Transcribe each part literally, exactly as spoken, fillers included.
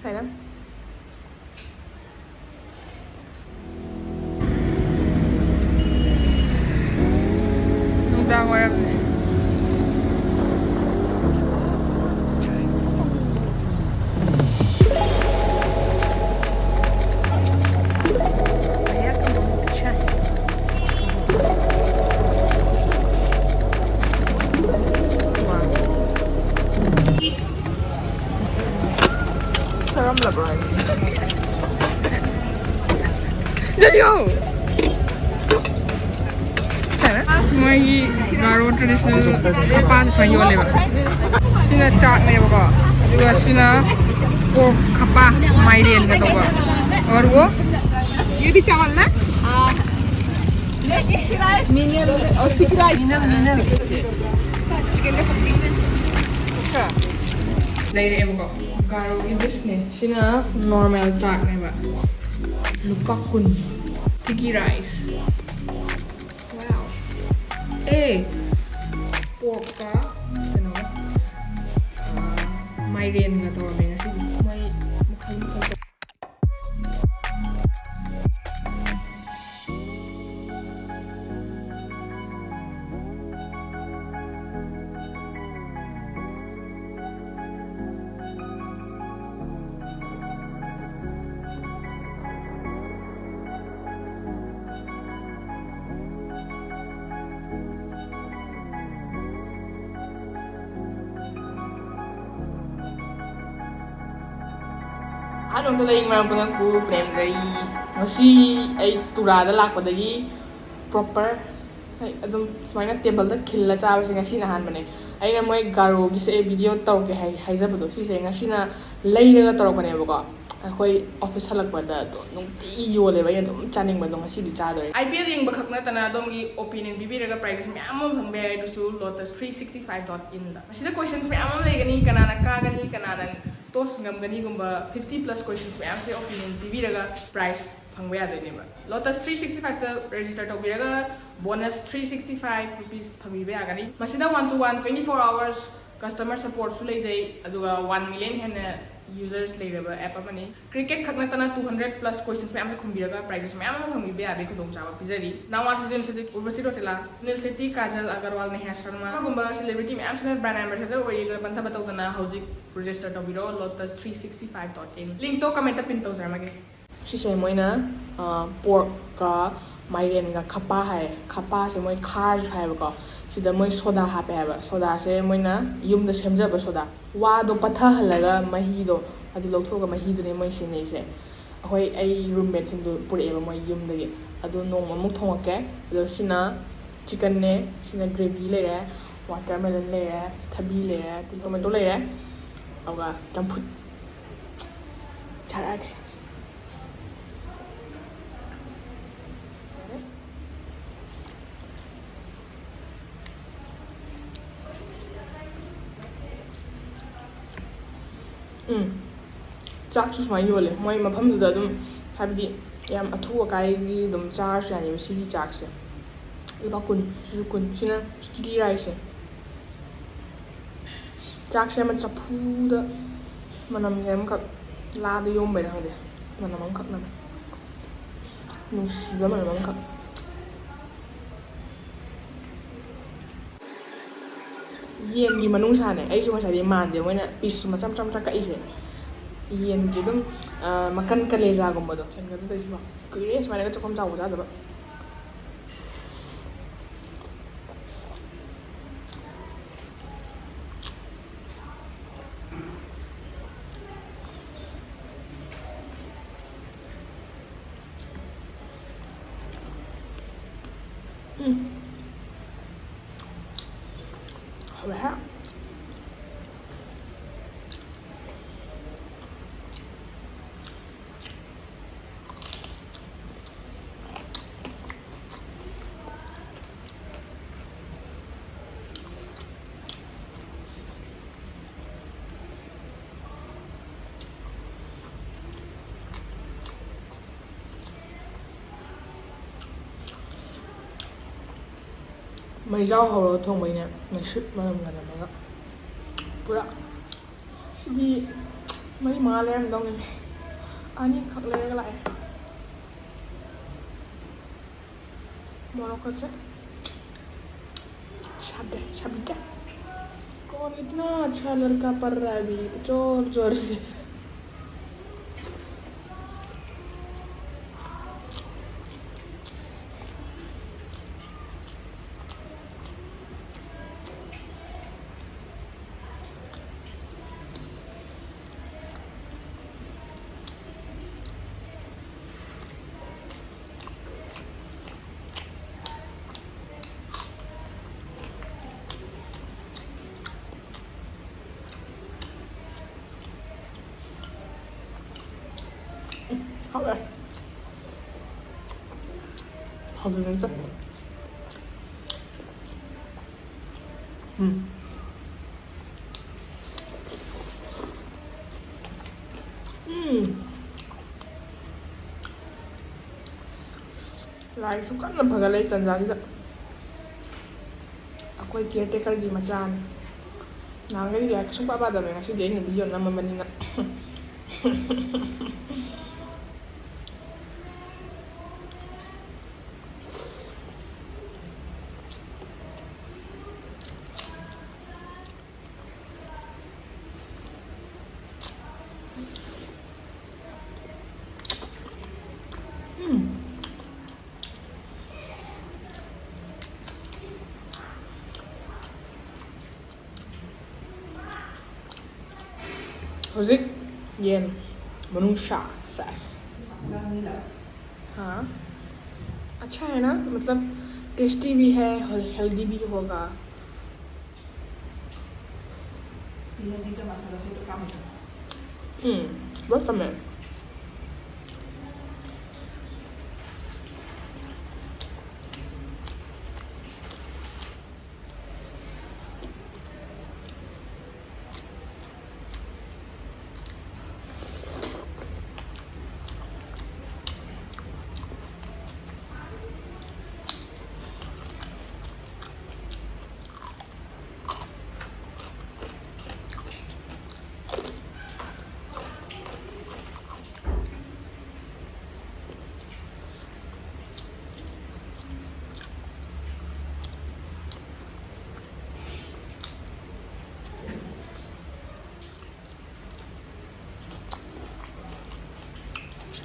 ꯍꯥꯏꯅ꯫ ꯅꯨꯡꯗꯥꯡ ꯋꯥꯏꯔꯝꯅꯦ꯫ ꯁꯔꯝꯂꯕ꯭ꯔꯣ ꯑꯩ? ꯂꯩꯌꯣ! ꯃꯣꯏꯒꯤ ꯒꯥꯔꯣ traditional ꯈꯄꯥꯁꯦ ꯁꯨꯃꯥꯏꯅ ꯌꯣꯜꯂꯦꯕ꯫ ꯁꯤꯅ ꯆꯥꯛꯅꯦꯕꯀꯣ, ꯑꯗꯨꯒ ꯁꯤꯅ pork ꯈꯄꯥ, ꯃꯥꯏꯔꯦꯟꯒ ꯇꯧꯕ꯫ ꯑꯣꯔ ꯋꯣ? ꯌꯨꯕꯤ ꯆꯥꯋꯜꯅ? ꯃꯤꯅꯦꯜ, ꯑꯣ, sticky rice. ꯂꯩꯔꯛꯑꯦꯕꯀꯣ꯫ ꯒꯥꯔꯣꯒꯤ dish ꯅꯦ꯫ ꯁꯤꯅ normal ꯆꯥꯛꯅꯦꯕ꯫ ꯂꯨꯄꯥ ꯀꯨꯟ꯫ Sticky rice꯫ Wow꯫ ꯑꯦ! Pork ꯀ ꯀꯩꯅꯣꯒ, ꯑ, ꯃꯥꯏꯔꯦꯟꯒ ꯇꯧꯔꯝꯃꯦ ꯉꯁꯤꯗꯤ꯫ ꯃꯣꯏ ꯃꯈꯜ ꯃꯈꯜ ꯇꯧ- ꯑꯍꯥꯟꯕ ꯃꯛꯇꯗ ꯑꯩ ꯃꯌꯥꯝ ꯄꯨꯝꯅꯃꯛꯄꯨ ꯄ꯭ꯔꯦꯝꯖꯔꯤ꯫ ꯉꯁꯤ ꯑꯩ ꯇꯨꯔꯥꯗ ꯂꯥꯛꯄꯗꯒꯤ proper, ꯍꯣꯏ, ꯑꯗꯨꯝ ꯁꯨꯃꯥꯏꯅ ꯇꯦꯕꯜꯗ ꯈꯤꯜꯂ ꯆꯥꯕꯁꯦ ꯉꯁꯤꯅ ꯑꯍꯥꯟꯕꯅꯦ꯫ ꯑꯩꯅ ꯃꯣꯏ ꯒꯥꯔꯣꯒꯤꯁꯦ ꯑꯩ video ꯇꯧꯔꯛꯀꯦ ꯍꯥꯏ-, ꯍꯥꯏꯖꯕꯗꯣ, ꯁꯤꯁꯦ ꯉꯁꯤꯅ ꯂꯩꯔꯒ ꯇꯧꯔꯛꯄꯅꯦꯕꯀꯣ꯫ ꯑꯩꯈꯣꯏ office ꯍꯜꯂꯛꯄꯗ ꯑꯗꯨꯝ ꯅꯨꯡꯇꯤꯒꯤ ꯌꯣꯜꯂꯦꯕ, ꯑꯩꯅ ꯑꯗꯨꯝ ꯆꯥꯅꯤꯡꯕ꯫ ꯑꯗꯣ ꯉꯁꯤꯗꯤ ꯆꯥꯗꯣꯔꯦ꯫ I P L ꯌꯦꯡꯕ ꯈꯛ ꯅꯠꯇꯅ ꯑꯗꯣꯝꯒꯤ opinion ꯄꯤꯕꯤꯔꯒ prizes ꯃꯌꯥꯝ ꯑꯃ ꯐꯪꯕ ꯌꯥꯏ꯫ ꯑꯗꯨꯁꯨ Lotus three sixty five dot in ꯗ꯫ ꯃꯁꯤꯗ questions ꯃꯌꯥꯝ ꯑꯃ ꯂꯩꯒꯅꯤ, ꯀꯅꯥꯅ ꯀꯥꯒꯅꯤ, ꯀꯅꯥꯅ toss ꯉꯝꯒꯅꯤꯒꯨꯝꯕ fifty plus questions ꯃꯌꯥꯝꯁꯦ opinion ꯄꯤꯕꯤꯔꯒ prize ꯐꯪꯕ ꯌꯥꯗꯣꯏꯅꯦꯕ꯫ Lotus three sixty five ꯇ register ꯇꯧꯕꯤꯔꯒ bonus three sixty five rupees ꯐꯪꯕꯤꯕ ꯌꯥꯒꯅꯤ꯫ ꯃꯁꯤꯗ one to one twenty four hours customer support ꯁꯨ ꯂꯩꯖꯩ, ꯑꯗꯨꯒ one million ꯍꯦꯟꯅ Users ꯂꯩꯔꯕ app ꯑꯃꯅꯤ꯫ Cricket ꯈꯛ ꯅꯠꯇꯅ two hundred plus questions ꯃꯌꯥꯝꯁꯨ ꯈꯨꯝꯕꯤꯔꯒ prizes ꯃꯌꯥꯝ ꯑꯃ ꯐꯪꯕꯤꯕ ꯌꯥꯕꯒꯤ ꯈꯨꯗꯣꯡꯆꯥꯕ ꯄꯤꯖꯔꯤ꯫ Now Ask Citizen Institute, Urvashi Rotela, Sunil Shetty, Kajal Agarwal, Neha Sharma ꯒꯨꯝꯕ celebrity ꯃꯌꯥꯝꯁꯤꯅ brand ambassador ꯑꯣꯏꯔꯒ ꯄꯟꯊꯕ ꯇꯧꯗꯅ ꯍꯧꯖꯤꯛ register ꯇꯧꯕꯤꯔꯣ lotus three sixty five dot in꯫ Link to comment ꯇ pin ꯇꯧꯖꯔꯝꯃꯒꯦ꯫ ꯁꯤꯁꯦ ꯃꯣꯏꯅ, ꯑ, pork ꯀ ꯃꯥꯏꯔꯦꯟꯒ ꯈꯄꯥ ꯍꯥꯏꯌꯦ꯫ ꯈꯄꯥꯁꯦ ꯃꯣꯏ ꯈꯥꯔꯁꯨ ꯍꯥꯏꯌꯦꯕꯀꯣ꯫ ꯁꯤꯗ ꯃꯣꯏ soda ꯍꯥꯞꯄꯦ ꯍꯥꯏꯕ꯫ Soda ꯁꯦ ꯃꯣꯏꯅ ꯌꯨꯝꯗ ꯁꯦꯝꯖꯕ soda꯫ ꯋꯥꯗꯣ ꯄꯠꯊꯍꯜꯂꯒ ꯃꯍꯤꯗꯣ, ꯑꯗꯨ ꯂꯧꯊꯣꯛꯑꯒ ꯃꯍꯤꯗꯨꯅꯦ ꯃꯣꯏ ꯁꯤꯖꯤꯟꯅꯩꯁꯦ꯫ ꯑꯩꯈꯣꯏ, ꯑꯩ roommate ꯁꯤꯡꯗꯨ ꯄꯨꯔꯛꯑꯦꯕ ꯃꯣꯏ ꯌꯨꯝꯗꯒꯤ꯫ ꯑꯗꯨ ꯅꯣꯡꯃ ꯑꯃꯨꯛ ꯊꯣꯡꯉꯛꯀꯦ꯫ ꯑꯗꯣ ꯁꯤꯅ chicken ꯅꯦ, ꯁꯤꯅ gravy ꯂꯩꯔꯦ, watermelon ꯂꯩꯔꯦ, ꯊꯕꯤ ꯂꯩꯔꯦ, tomato ꯂꯩꯔꯦ, ꯑꯗꯨꯒ ꯆꯝꯐꯨꯠ ꯆꯥꯔꯛꯑꯒꯦ꯫ ꯎꯝ, ꯆꯥꯛꯁꯨ ꯁꯨꯃꯥꯏꯅ ꯌꯣꯜꯂꯦ ꯃꯣꯏ ꯃꯐꯝꯗꯨꯗ ꯑꯗꯨꯝ, ꯍꯥꯏꯕꯗꯤ ꯌꯥꯝ ꯑꯊꯨ ꯑꯀꯥꯏꯒꯤ ꯑꯗꯨꯝ ꯆꯥꯔꯁꯨ ꯌꯥꯅꯦꯕ ꯁꯤꯒꯤ ꯆꯥꯛꯁꯦ꯫ ꯂꯨꯄꯥ ꯀꯨꯟ, ꯁꯤꯁꯨ ꯀꯨꯟ, ꯁꯤꯅ sticky rice ꯁꯦ꯫ ꯆꯥꯛꯁꯦ ꯑꯃ ꯆꯐꯨꯗ ꯃꯅꯝꯁꯦ ꯑꯃꯈꯛ ꯂꯥꯗ ꯌꯣꯝꯕꯩꯔ ꯈꯪꯗꯦ, ꯃꯅꯝ ꯑꯃꯈꯛ ꯅꯝꯃꯦ, ꯅꯨꯡꯁꯤꯕ ꯃꯅꯝ ꯑꯃꯈꯛ꯫ ꯌꯦꯟꯒꯤ ꯃꯅꯨꯡꯁꯥꯅꯦ, ꯑꯩꯁꯨ ꯉꯁꯥꯏꯗꯤ ꯃꯥꯟꯗꯦ ꯃꯣꯏꯅ piece ꯃꯆꯥ ꯃꯆꯥ ꯃꯆꯥ ꯀꯛꯏꯁꯦ꯫ ꯌꯦꯟꯒꯤ ꯑꯗꯨꯝ, ꯑ, ꯃꯀꯟ ꯀꯂꯦꯖꯥꯒꯨꯝꯕꯗꯣ ꯆꯟꯒꯗ꯭ꯔꯥ ꯇꯧꯏꯁꯤꯕꯣ꯫ ꯀꯨꯏꯔꯦ ꯁꯨꯃꯥꯏꯅꯒ ꯆꯥꯛꯈꯨꯝ ꯆꯥꯎꯕ ꯆꯥꯗꯕ꯫ ꯎꯝ꯫ ꯍꯥꯎꯋꯦꯍꯦ꯫ ꯃꯩꯖꯥꯎ ꯍꯧꯔꯒ ꯊꯣꯡꯕꯩꯅꯦ, ꯅꯨꯡꯁꯤꯠ ꯃꯅꯝꯒ ꯅꯝꯃꯒ ꯄꯨꯔꯥ꯫ ꯁꯤꯗꯤ ꯃꯔꯤ ꯃꯉꯥ ꯂꯩꯔꯝꯗꯧꯅꯤ꯫ ꯑꯅꯤꯈꯛ ꯂꯩꯔꯒ ꯂꯥꯛꯑꯦ꯫ ꯃꯣꯔꯣꯛꯀꯁꯦ ꯁꯥꯗꯦ, ꯁꯥꯕꯤꯗꯦ꯫ कौन इतना अच्छा लड़का पढ़ रहा है अभी जोर जोर से? ꯎꯝ, ꯍꯥꯎꯋꯦ꯫ ꯍꯥꯎꯕꯅꯦ ꯆꯝꯐꯨꯠ꯫ ꯎꯝ꯫ ꯎꯝ꯫ ꯂꯥꯏꯁꯨ ꯀꯟꯅ ꯐꯒꯠꯂꯛꯏ ꯇꯟꯖꯥꯁꯤꯗ꯫ ꯑꯩꯈꯣꯏ caretakerꯒꯤ ꯃꯆꯥꯅꯤ꯫ ꯅꯍꯥꯟꯈꯩꯗꯤ ꯂꯥꯏꯔꯤꯛ ꯁꯨꯡꯄꯥ ꯄꯥꯗꯕꯅꯦ, ꯉꯁꯤꯗꯤ ꯑꯩꯅ video ꯅꯝꯃꯕꯅꯤꯅ꯫ ꯎꯝ꯫ ꯍꯧꯖꯤꯛ ꯌꯦꯟ ꯃꯅꯨꯡꯁꯥ, ꯁꯦꯁ꯫ हाँ, अच्छा है ना, मतलब tasty भी है, हेल-, healthy भी होगा। ये नहीं तो मसाला से तो काम हो जाएगा। हम्म, बहुत कम है।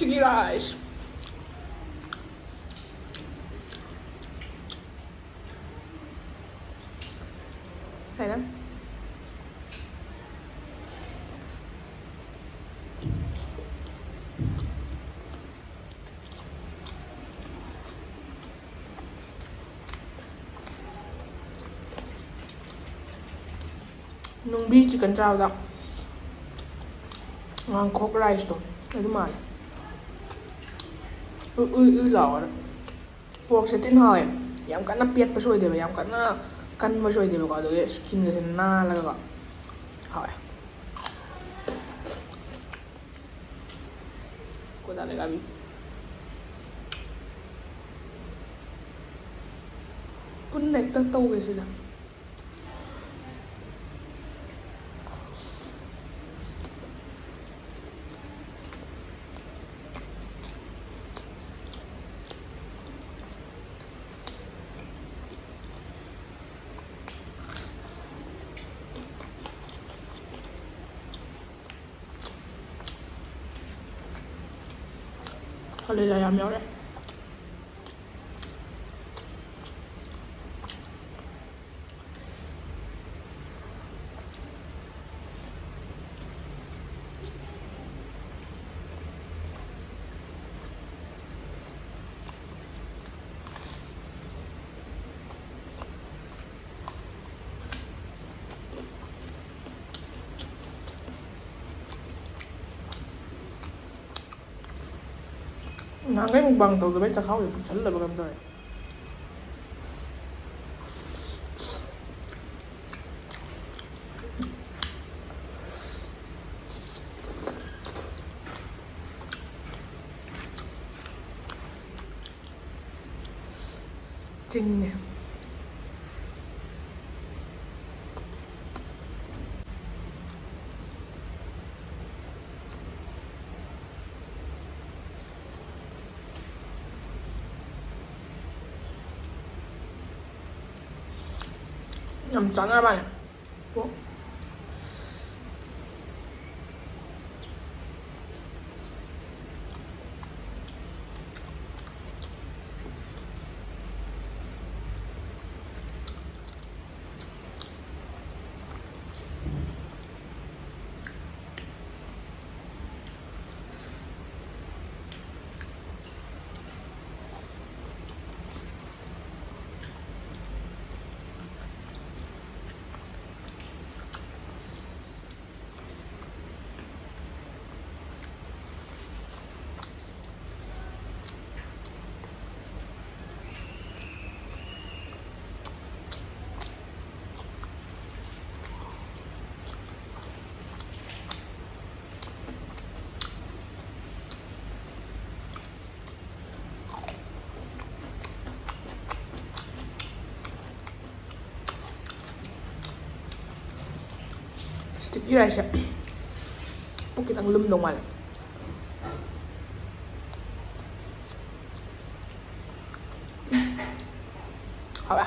Sticky rice. ꯍꯥꯏꯅ꯫ ꯅꯨꯡꯕꯤ chicken ꯆꯥꯕꯗ ꯉꯥꯡꯈꯣꯛ rice ꯇꯣ ꯑꯗꯨ ꯃꯥꯜꯂꯦ꯫ ꯎꯏ ꯎꯏ ꯎꯏ ꯂꯥꯎꯔꯒ꯫ Pork ꯁꯦ ꯊꯤꯅ ꯍꯥꯎꯋꯦ꯫ ꯌꯥꯝ ꯀꯟꯅ ꯄꯦꯠꯄꯁꯨ ꯑꯣꯏꯗꯦꯕ, ꯌꯥꯝ ꯀꯟꯅ ꯀꯟꯕꯁꯨ ꯑꯣꯏꯗꯦꯕꯀꯣ꯫ ꯑꯗꯨꯒꯤ skin ꯒꯁꯦ ꯅꯥꯜꯂꯒꯀꯣ ꯍꯥꯎꯋꯦ꯫ ꯀꯣꯗꯥ ꯂꯩꯒꯥꯕꯤ꯫ ꯄꯨꯟꯅ ꯍꯦꯛꯇ ꯇꯧꯒꯦ ꯁꯤꯗ꯫ ꯀꯂꯦꯖꯥ ꯌꯥꯝ ꯌꯥꯎꯔꯦ꯫ ꯅꯍꯥꯟꯈꯩ mukbang ꯇꯧꯗꯕꯩ ꯆꯈꯥꯎꯁꯦ ꯄꯤꯛꯁꯜꯂꯕ ꯀꯩꯅꯣꯝ ꯇꯧꯔꯦ꯫ ꯆꯤꯡꯅꯦ꯫ ꯌꯥꯝ ꯆꯥꯟꯅꯕꯅꯦ꯫ ꯄꯣ-, Ghee rice ꯁꯦ ꯄꯨꯛ ꯈꯤꯇꯪ ꯂꯨꯝꯗꯧ ꯃꯥꯜꯂꯦ꯫ ꯍꯥꯎꯔꯦ꯫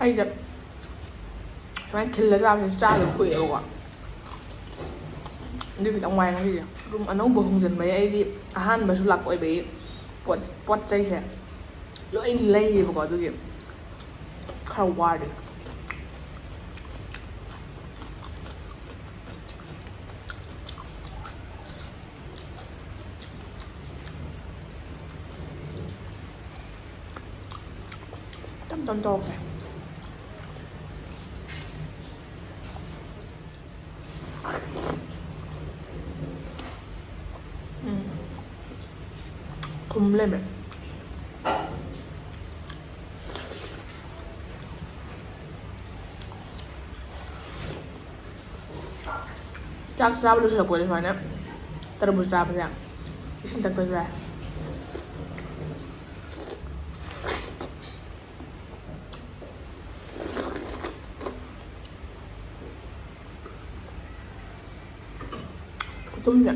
ꯑꯩꯁꯦ ꯁꯨꯃꯥꯏꯅ ꯈꯤꯜꯂ ꯆꯥꯕꯁꯦ ꯆꯥꯗꯕ ꯀꯨꯏꯔꯦꯕꯀꯣ꯫ ꯑꯗꯨ ꯈꯤꯇꯪ ꯋꯥꯏ ꯉꯁꯤꯁꯦ꯫ ꯔꯨꯝ ꯑꯅꯧꯕ ꯍꯣꯡꯖꯤꯟꯕꯒꯤ ꯑꯩꯗꯤ ꯑꯍꯥꯟꯕꯁꯨ ꯂꯥꯛꯄ ꯑꯣꯏꯕꯒꯤ ꯄꯣꯠ, ꯄꯣꯠ ꯆꯩꯁꯦ ꯂꯣꯏ ꯂꯩꯌꯦꯕꯀꯣ꯫ ꯑꯗꯨꯒꯤ ꯈꯔ ꯋꯥꯔꯤ꯫ ꯇꯞ ꯇꯞ ꯇꯧꯔꯛꯀꯦ꯫ ꯎꯝ꯫ ꯊꯨꯝ ꯂꯩꯔꯝꯃꯦ꯫ ꯆꯥꯛ ꯆꯥꯕ ꯂꯣꯏꯁꯤꯜꯂꯛꯄꯗ ꯁꯨꯃꯥꯏꯅ ꯇꯔꯕꯨꯖ ꯆꯥꯕꯁꯦ ꯏꯁꯤꯡ ꯊꯛꯇꯁꯨ ꯌꯥꯏ꯫ ꯈꯨꯇꯨꯝꯁꯦ꯫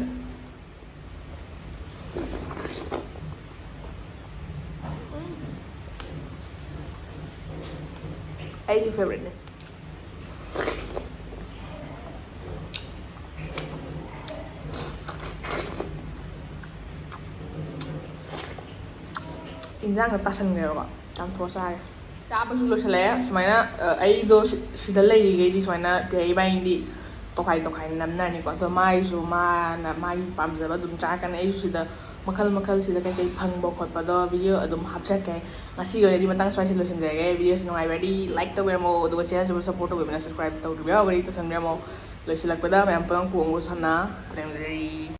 ꯑꯩꯒꯤ ꯐꯦꯕꯔꯤꯠꯅꯦ꯫ ꯏꯟꯖꯥꯡꯗ ꯇꯥꯁꯟꯈ꯭ꯔꯦꯕꯀꯣ, ꯆꯥꯝꯊꯣꯛꯑ ꯆꯥꯔꯦ꯫ ꯆꯥꯕꯁꯨ ꯂꯣꯏꯁꯤꯜꯂꯛꯑꯦ꯫ ꯁꯨꯃꯥꯏꯅ, ꯑ, ꯑꯩꯗꯣ ꯁꯤ-, ꯁꯤꯗ ꯂꯩꯔꯤꯈꯩꯗꯤ ꯁꯨꯃꯥꯏꯅ ꯄꯤꯌꯥ ꯏꯕꯥꯅꯤꯗꯤ ꯇꯣꯈꯥꯏ ꯇꯣꯈꯥꯏꯅ ꯅꯝꯅꯔꯅꯤꯀꯣ꯫ ꯑꯗꯣ ꯃꯥꯒꯤꯁꯨ ꯃꯥꯅ ꯃꯥꯒꯤ ꯄꯥꯝꯖꯕ ꯑꯗꯨꯝ ꯆꯥꯔꯛꯀꯅꯤ꯫ ꯑꯩꯁꯨ ꯁꯤꯗ ꯃꯈꯜ ꯃꯈꯜ ꯁꯤꯗ ꯀꯩꯀꯩ ꯐꯪꯕ ꯈꯣꯠꯄꯗꯣ ꯚꯤꯗꯤꯑꯣ ꯑꯗꯨꯝ ꯍꯥꯞꯆꯔꯛꯀꯦ꯫ ꯉꯁꯤꯒꯤ ꯑꯣꯏꯅꯗꯤ ꯃꯇꯥꯡ ꯁ꯭ꯋꯥꯏꯁꯤꯗ ꯂꯣꯏꯁꯤꯟꯖꯔꯒꯦ꯫ ꯚꯤꯗꯤꯑꯣꯁꯤ ꯅꯨꯡꯉꯥꯏꯕꯗꯤ like ꯇꯧꯕꯤꯔꯝꯃꯣ, ꯑꯗꯨꯒ ꯆꯦꯅꯦꯜꯁꯤꯕꯨ support ꯇꯧꯕꯤꯕꯅ subscribe ꯇꯧꯗ꯭ꯔꯤꯕ ꯌꯥꯎꯔꯒꯗꯤ ꯇꯧꯁꯟꯕꯤꯔꯝꯃꯣ꯫ ꯂꯣꯏꯁꯤꯜꯂꯛꯄꯗ ꯃꯌꯥꯝ ꯄꯨꯝꯅꯃꯛꯄꯨ ꯑꯃꯨꯛ ꯍꯟꯅ ꯈꯨꯔꯨꯝꯖꯔꯤ꯫